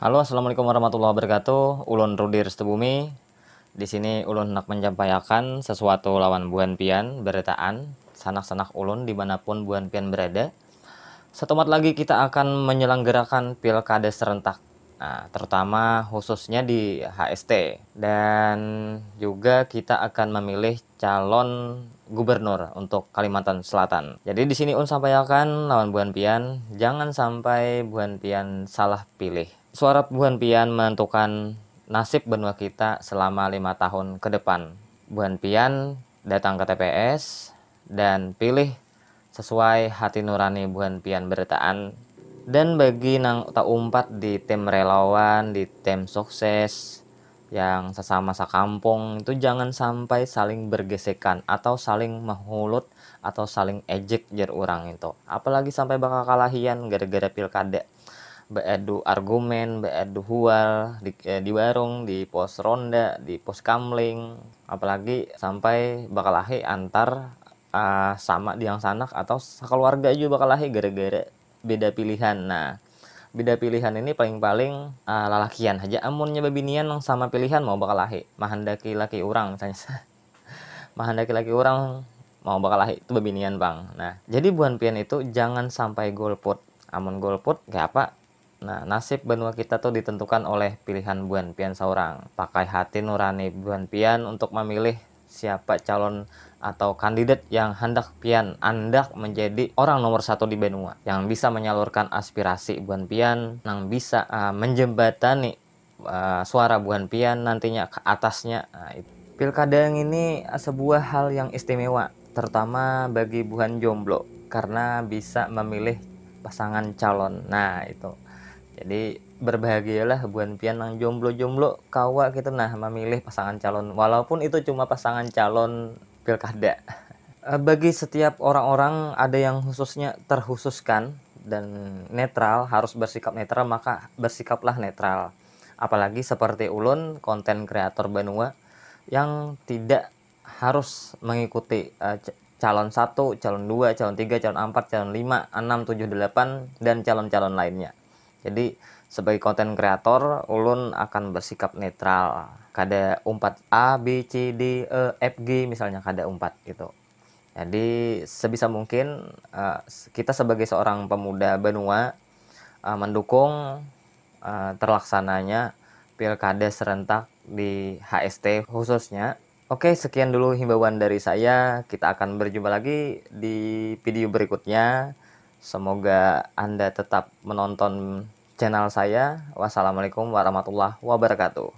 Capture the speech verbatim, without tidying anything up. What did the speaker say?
Halo, assalamualaikum warahmatullahi wabarakatuh. Ulun Rudi Restubumi. Di sini ulun hendak menyampaikan sesuatu lawan buhan pian, berataan sanak-sanak ulun dimanapun buhan pian berada. Setumat lagi kita akan menyelenggarakan pilkada serentak. Nah, terutama khususnya di H S T, dan juga kita akan memilih calon gubernur untuk Kalimantan Selatan. Jadi di sini ulun sampaikan lawan buhan pian, jangan sampai buhan pian salah pilih. Suara buhan pian menentukan nasib benua kita selama lima tahun ke depan. Buhan pian datang ke T P S dan pilih sesuai hati nurani buhan pian berataan. Dan bagi nang taumpat di tim relawan, di tim sukses, yang sesama sakampung itu jangan sampai saling bergesekan atau saling mehulut atau saling ejek, jar urang itu. Apalagi sampai bakakalahian gara-gara pilkada. Beadu argumen, beadu hual di, eh, di warung, di pos ronda, di pos kamling. Apalagi sampai bakalahi antar, ah, sama diangsanak atau sekeluarga jua bakalahi gara-gara beda pilihan. Nah, beda pilihan ini paling-paling, ah, lalakian haja. Amunnya babinian nang sama pilihan mau bakalahi, mahandaki laki urang misalnya. Mahandaki laki urang mau bakalahi, itu babinian pang. Nah, jadi buhan pian itu jangan sampai golput. Amun golput, kayak apa? Nah, nasib benua kita tuh ditentukan oleh pilihan buhan pian saurang. Pakai hati nurani buhan pian untuk memilih siapa calon atau kandidat yang hendak pian andak menjadi orang nomor satu di benua, yang bisa menyalurkan aspirasi buhan pian, yang bisa, ah, menjembatani, ah, suara buhan pian nantinya ke atasnya. Nah, itu. Pilkada yang ini sebuah hal yang istimewa, terutama bagi buhan jomblo, karena bisa memilih pasangan calon. Nah, itu. Jadi, berbahagialah buhan pian nang jomblo-jomblo, kawa kita, nah, memilih pasangan calon, walaupun itu cuma pasangan calon pilkada. Eh, bagi setiap orang-orang, ada yang khususnya terkhususkan dan netral, harus bersikap netral, maka bersikaplah netral. Apalagi seperti ulun, konten kreator banua, yang tidak harus mengikuti, eh, c-, calon satu, calon dua, calon tiga, calon empat, calon lima, enam, tujuh, delapan, dan calon-calon lainnya. Jadi, sebagai konten kreator, ulun akan bersikap netral. Kada umpat A, B, C, D, E, F, G misalnya, kada umpat gitu. Jadi, sebisa mungkin, eh, s-, kita sebagai seorang pemuda banua, eh, mendukung, eh, terlaksananya pilkada serentak di H S T khususnya. Oke, sekian dulu himbauan dari saya. Kita akan berjumpa lagi di video berikutnya. Semoga Anda tetap menonton channel saya. Wassalamualaikum warahmatullahi wabarakatuh.